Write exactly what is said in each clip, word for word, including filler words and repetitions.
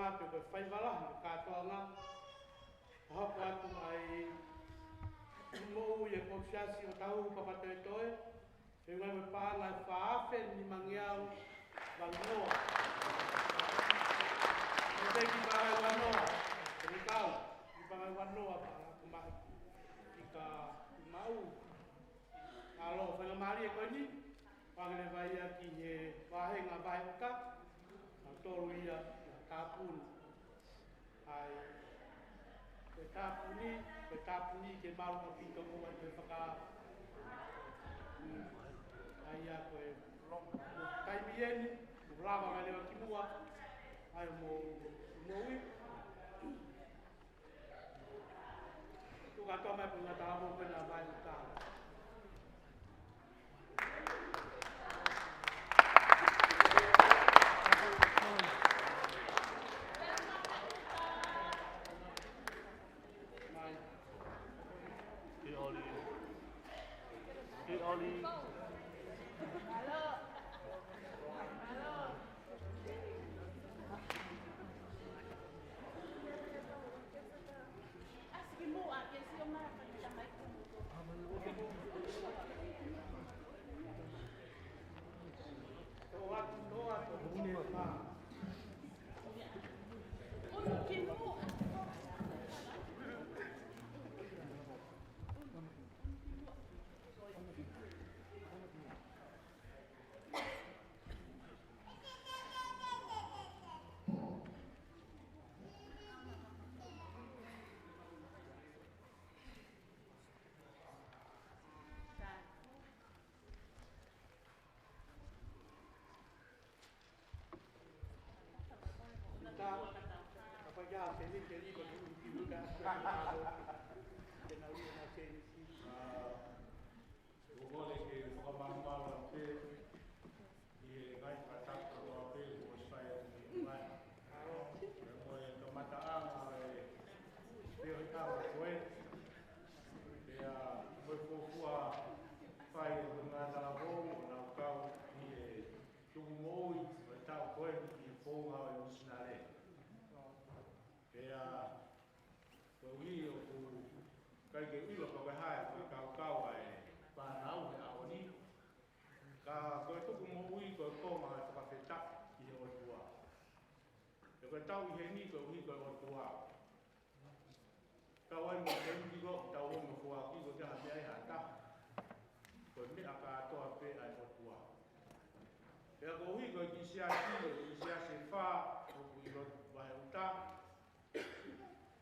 Pe ko e faiva lahi ʻo e kātoanga. Ka hoko atu ai moʻui ʻa e Kōsiasi ʻo Tauhu Papatoetoe, ʻi he ngaahi paʻanga ʻe fā afe nimangeau valu noa. Ko e kiʻi paʻanga ʻe ua noa, ko e kau, kiʻi paʻanga ʻe ua noa, paʻanga ko mai. Kiʻi ka maʻu. Mālō, faingamālie ko eni, hangē leva ia ki he vāhenga vaheʻuta, naʻa tolu ia, tāpuni. ʻAi, ko e tāpuni, ko e tāpuni ke malu ʻaupito mo ʻai ko e faka-, mm, ʻai ia ko e taimi eni, mo lava mai leva ki muʻa, ʻai mo, mo ui. Tuka toa mai puna tala mo pena mai uta. Mai. Ki oli. Ki oli. Ua vale ke fakamalumalu pē ʻi he ngaahi fakatapu kotoa pē kuo ʻosi fai atu mei muʻa. Pea mo e kamataʻanga ʻo e feohiʻanga ko ē. Pea mo e fuofua fai ʻe he ngaahi talavou ʻo nau kau ʻi he tuku moʻui ʻo e taʻu ko eni ʻi he founga ʻo e misinale. Pea koeʻuhi ʻoku ʻikai ke u ʻilo pe ko e hā e fakakaukau ʻa e fānau he ʻaho ni. Ka ko e tuku moʻui ko e konga ʻo e fakafetaʻi ki he ʻOtua. Pea ko e tau ʻi heni koeʻuhi ko e ʻOtua. Tau ai mo e tēniti ko ʻoku tau ō mo foaki ko e taha meʻa ʻe ha taha. Ko e meʻa kātoa pē ʻa e ʻOtua. Pea koeʻuhi ko e kiʻi siasi, ko e kiʻi siasi ʻe fā, ʻoku ʻi loto vaheʻuta.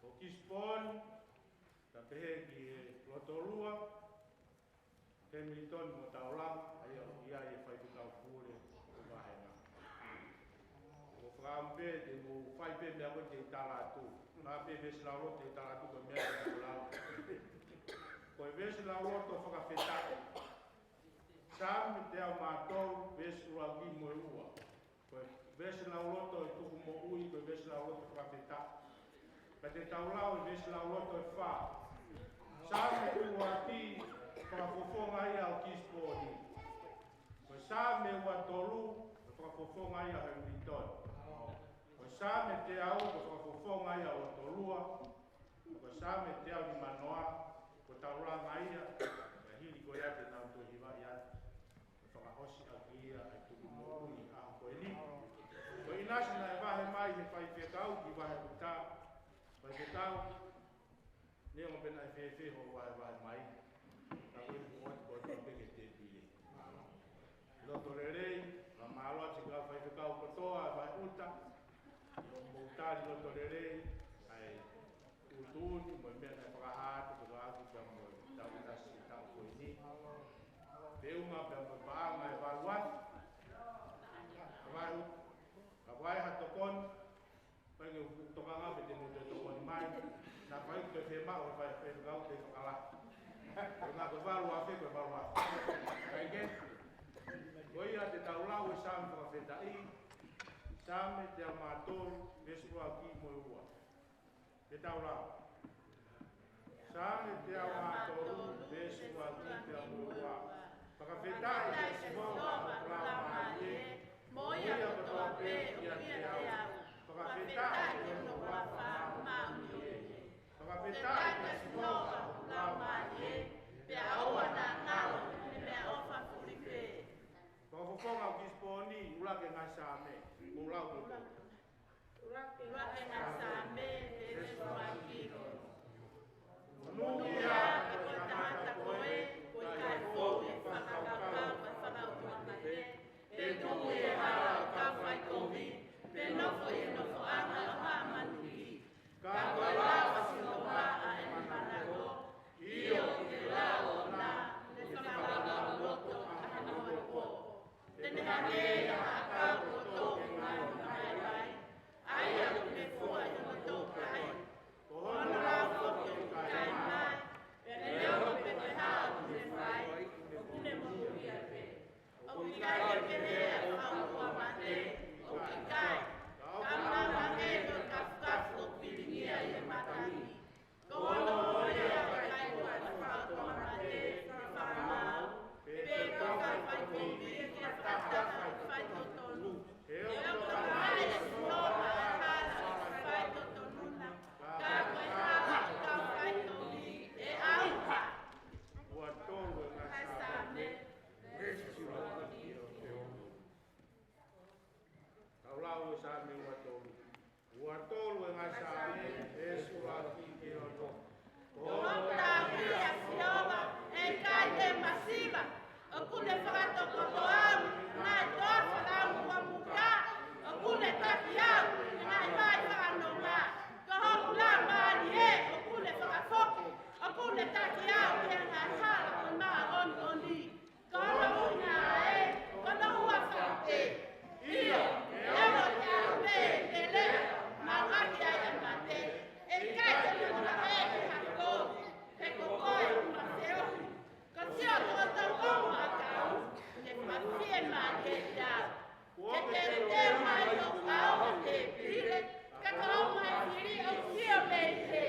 Ko Gisborne, pea pehē ki he Rotorua, Hamilton mo Tauranga, ʻa ia ʻoku ʻi ai e faifekau pule ʻo e vāhenga. ʻOku ou fakaʻamu pē te mou fai pē meʻa ko ē te u tala atu. Ka pē veesi lauloto te u tala atu ko e meʻa te u lau. Ko e veesi lauloto fakafetaʻi. Saame teau mā tolu, veesi ʻuluaki mo e ua. Ko e veesi lauloto ʻo e tuku moʻui, ko e veesi lauloto fakafetaʻi. Ka te tau lau e veesi lauloto ʻe fā. Saame ʻuluaki, fakafofonga ia ʻo Gisborne. Ko e Saame ua tolu, fakafofonga ia ʻo Hamilton. Ko e Saame teau, fakafofonga ia ʻo Rotorua. Ko e Saame teau nimanoa, ko Tauranga ia, ka hili ko ia te nau toe hivaʻi atu. Fakaʻosi ʻaki ia ʻa e tuku moʻui ʻaho ko eni. Ko e ʻinasi naʻe vahe mai he faifekau ki vaheʻuta, faifekau, neongo pe naʻe fēfē hoʻo vahevahe mai, ka ko e kuo ʻoatu koe pē ki he tēpile. Loto lelei, fakamālō atu ki he kau faifekau kotoa vaheʻuta, ʻi hoʻomou tali loto lelei, ʻa e tuʻutuʻuni mo e meʻa naʻe fakahā atu ko e ʻaʻahi pea mo e tau ʻinasi taʻu ko eni. Feʻunga pea mo e paʻanga ʻe valu afe. Ka valu, ka valu ha tokoni, pea ke u tokanga pe te mou toe tokoni mai. Naʻa faifekau te fiemaʻu, faifekau te fakalahi. Ko e ngaahi ko e valu afe, ko e valu afe. Kae kehe, ko ia te tau lau e Saame fakafetaʻi. Saame teau mā tolu, veesi ʻuluaki mo e ua. Te tau lau. Saame teau mā tolu, veesi ʻuluaki pea mo e ua. Fakafetaʻi kia Sihova ʻoku laumālie, mo ia kotoa pē ʻoku ʻiate au. Fakafetaʻi ʻUluaki ʻa e Saame, veesi ʻuluaki. Monūʻia koe ʻa e tangata ko ē, ʻoku ʻikai fou ʻi he fakakaukau ʻo e fakaʻotuamate, pe tuʻu ʻi he hala ʻo e kau faitohi, pe nofo ʻi he nofoʻanga ʻo haʻa manuki. Ka ko e lao ʻa Sihova ʻa ʻene manako, ʻio, ʻi he lao ʻoʻona, ʻi he fakalaulauloto ʻa hono ʻaho. Te ne hangē ha ʻakau ʻoku tō ki he ngaahi mahae vai, ʻa ia ʻoku ne fua ʻi hono toutai. Ko hono lau foki ʻoku ʻikai mai, pea neongo pe ko e hā ʻoku ne fai, ʻoku ne monūʻia pē. ʻOku ʻikai ke pehē ʻa e fakaʻotuamate, ʻoku ʻikai. Ka ʻoku hangē ko e kafukafu ʻoku pilingia ʻi he matangi. Ko hono ʻoia ʻoku ʻikai ʻuha ʻa e fakaʻotuamate ki he fakamaau, pe ko e kau faikovi ki he fakataha ʻo e faitotonu. He ʻoku tokanga ʻe Sihova ʻa e hala ʻo e faitotonu na, ka ko e hala ʻo e kau faitohi ʻe ʻauha. Ua tolu ʻa e ngaahi Saame. Tau lau e Saame ua tolu. Ua tolu e ngaahi Saame, veesi ʻuluaki ki he ono. Ko hoku tauhi ʻa Sihova, ʻe ʻikai te u masiva. ʻOku ne fakatokoto au ʻi he ngaahi toafa laumuʻa muka. ʻOku ne taki au ʻi he ngaahi vai fakanonga. Ko hoku laumālie ʻoku ne fakafoki. ʻOku ne taki au ʻi he ngaahi hala ʻo e māʻoniʻoni. Ko hono ʻuhinga ē, ko hono huafa pē. ʻIo, ʻe ʻoua te u pehē, maʻuʻaki ai ʻa e mate, ʻe ʻikai te u lava ʻo ʻeke ha kovi, he ko koe ʻoku ma feohi. Ko siʻoto ʻoku ou ʻakau, ke ma fiemālie ʻiate au. Ke teuteu mai hoku ʻao ʻi he tēpile, ka ko hoku ngaahi fili ʻoku sio mei hē.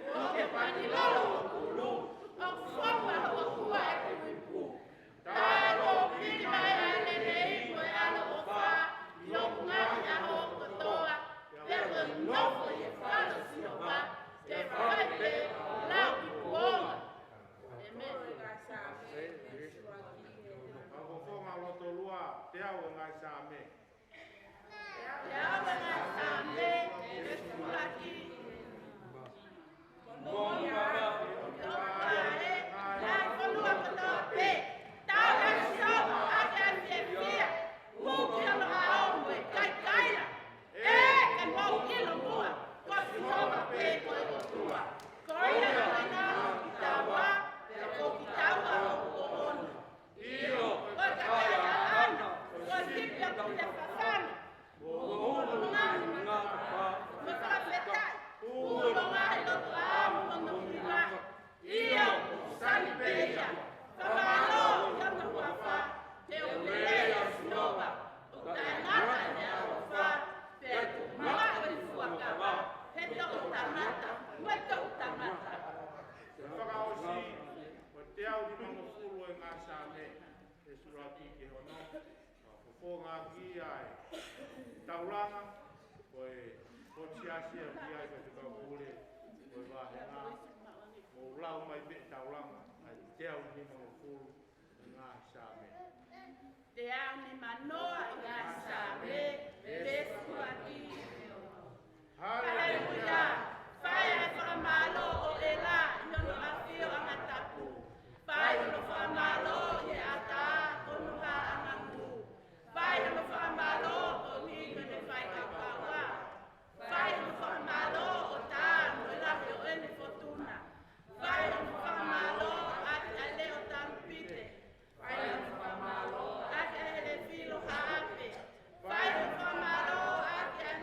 Ko hoku pani lolo hoku ʻulu, ʻoku fou mahuʻohua ʻeku ipu. Taʻe ʻoku ou pili mai ʻa e lelei mo e ʻaloʻofa ʻi hoku ngaahi ʻaho kotoa, pea u nofo ʻi he fale ʻo Sihova, ke fai pē ʻa e lau ki kuonga. ʻĒmeni. Kau fofonga loto lua, teau e ngaahi Saame. Teau e ngaahi Saame, veesi ʻuluaki. Moʻoni ʻa e ʻOtua ē, ʻa e fonua kotoa pē, tau ʻa Sihova ʻaki ʻa e fiefia, hū ki hono ʻao mo e kaikaila. ʻE, ke mou ʻilo muʻa, ko Sihova pē ko e ʻOtua. Ko ia naʻa ne ngāue kitaua, pea ko kitaua ʻoku ʻoʻona. ʻIo, ko e kakai ʻaʻana, ko e sipi ʻoku ne fafanga. Mo hono ngaahi ngāue, mo e fakafetaʻi, mo hono ngaahi lotu ʻaʻamu mo hono hiva. ʻIo, sani pē ia, fakamālō ki hono huafa, te u lelei ʻa Sihova, ʻoku taʻengata ʻene ʻaloʻofa, pea tuʻu maʻu ʻene fuakava, he toʻutangata mo e toʻutangata. Fakaʻosi, ko e teau nimangofulu e ngaahi Saame, veesi ʻuluaki ki he ono. Ka fofonga ki ai taulanga, ko e potu siasi ʻoku ʻi ai ko e Fekau Pule, ko e vāhenga, mou lau mai pē taulanga, ʻa e teau nimangofulu e ngaahi Saame. Teau nimanoa e ngaahi Saame, veesi ʻuluaki. Haleluia! Fai ʻa e fakamālō ʻo ʻEla ʻi hono ʻafio ʻanga tapu. Fai hono fakamālō ʻi he ʻatā ʻo hono haʻa ʻanga ngū. Fai hono fakamālō koeʻuhi ko ʻene fai kaukaua. Fai hono fakamālō ʻo tā mo e lahi ʻo ʻene fotuna. Fai hono fakamālō ʻaki ʻa e leʻo talupite. Fai hono fakamālō ʻaki ʻa e hele filo haʻape. Fai hono fakamālō ʻaki ʻa e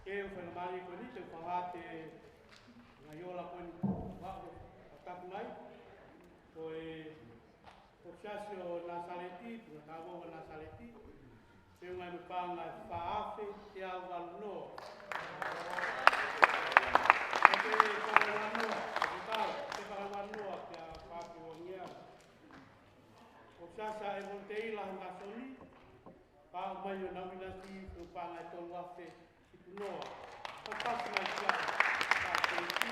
Ke u faingamālie ko eni, te u fakahā atu e ngaahi ola ko eni ʻoku ou tapu mai. Ko e Siasi ʻo Nāsaleti, Tupuna Talavou ʻo Nāsaleti, feʻunga mo e paʻanga ʻe fā afe teau valu noa. Ko e fā afe valu noa, ko e fā afe valu noa kia Papilōnia. Ko e Siasi ʻa e Volunteer Lahi Nāsoni, pea ʻomai ʻo Nāminasi, ko e paʻanga ʻe tolu afe hiku noa. Ko e pasi mai kia, ka ke ki.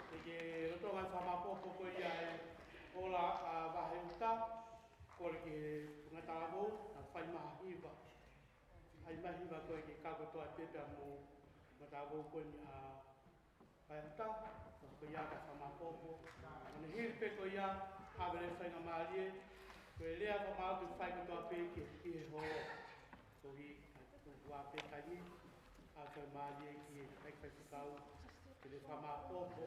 Ke ke loto ngai fakamāʻopoʻopo ko ia e ola ʻa Vaheʻuta, kole ki he Tupuna Talavou, naʻa fai mai ha hiva. Fai mai ha hiva ko ē ke kau kotoa pē pea mo e Tupuna Talavou ko eni ʻa Vaheʻuta, ko ia ka fakamāʻopoʻopo. ʻO ne hili pē ko ia, ʻave e faingamālie, ko e lea fakamāʻopoʻopo fai kotoa pē ki, ki he holo. Ko e, ko e ua pē taimi, ʻave e faingamālie ki he faifekau, ke ne fakamāʻopoʻopo,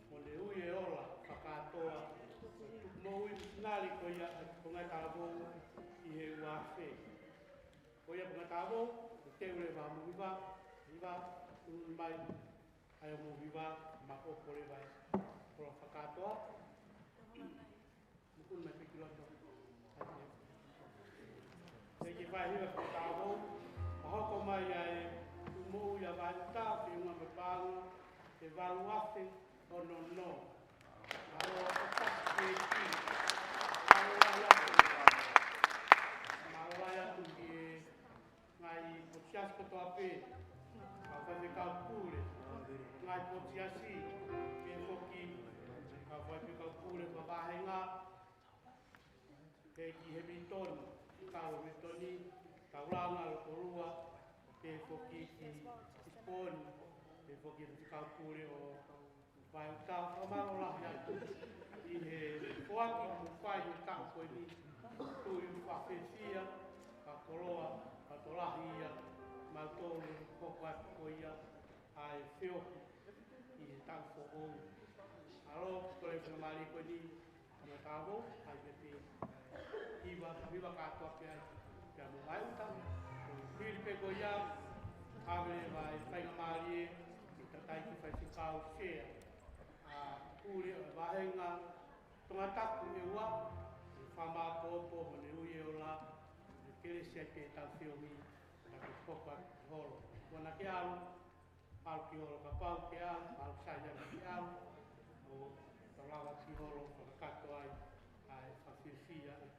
mo ne ui e ola, fakakātoa, tuku moʻui misinale ko ia, ʻa e Tupuna Talavou, ʻi he ua afe. Ko ia Tupuna Talavou, ʻoku teu leva hoʻomo hiva, hiva, ʻunu mai, ʻa e hoʻomo hiva, māʻopoʻopo leva e ola fakakātoa. Mokuna mai pē ki loto. Ke ke fai hiva Tupuna Talavou, pea hoko mai ʻa e tuku moʻui ʻa Vaheʻuta, feʻunga mo e paʻanga ʻe valu afe ono noa. Mālō ʻaupito ki he ʻEiki. Mālō lahi atu. Mālō lahi atu ki he ngaahi potu siasi kotoa pē, kau faifekau pule, ngaahi potu siasi, pehē foki, kau faifekau pule fakavāhenga, pehē ki Hemilitoni, kau Hemilitoni, Taulanga, Rotorua, pehē foki ki Tisiponi, pehē foki ki he faifekau pule ʻo Vaheʻuta, fakamālō lahi atu ʻi he foaki kuo fai he taʻu ko eni, tuʻu ʻi he fakafiefiaʻaki, fakakoloa, fakatokolahi ia, mautolu hoko atu ko ia ʻa e feohi ʻi he taʻu foʻou. Mālō, kole faingamālie ko eni, Tupuna Talavou, ʻai pē pē hiva, hiva kātoa pē ai, pea Ko ia, ʻave leva e faingamālie ki he tangataʻeiki faifekau sea ʻa e ʻuli ʻo e vāhenga Tongatapu ʻe ua, ʻe fakamāʻopoʻopo mo ne ui e ola, ʻe kelesi ai pē ʻetau feohi, ʻetau hoko atu ki holo. Kuo na ke ʻalu, ʻalu ki holo, kapau ke ʻalu, ʻalu sai ange ki he ʻalu, ʻo tau lava ki holo, fakakakato ai ʻa e fakafiefia ʻo e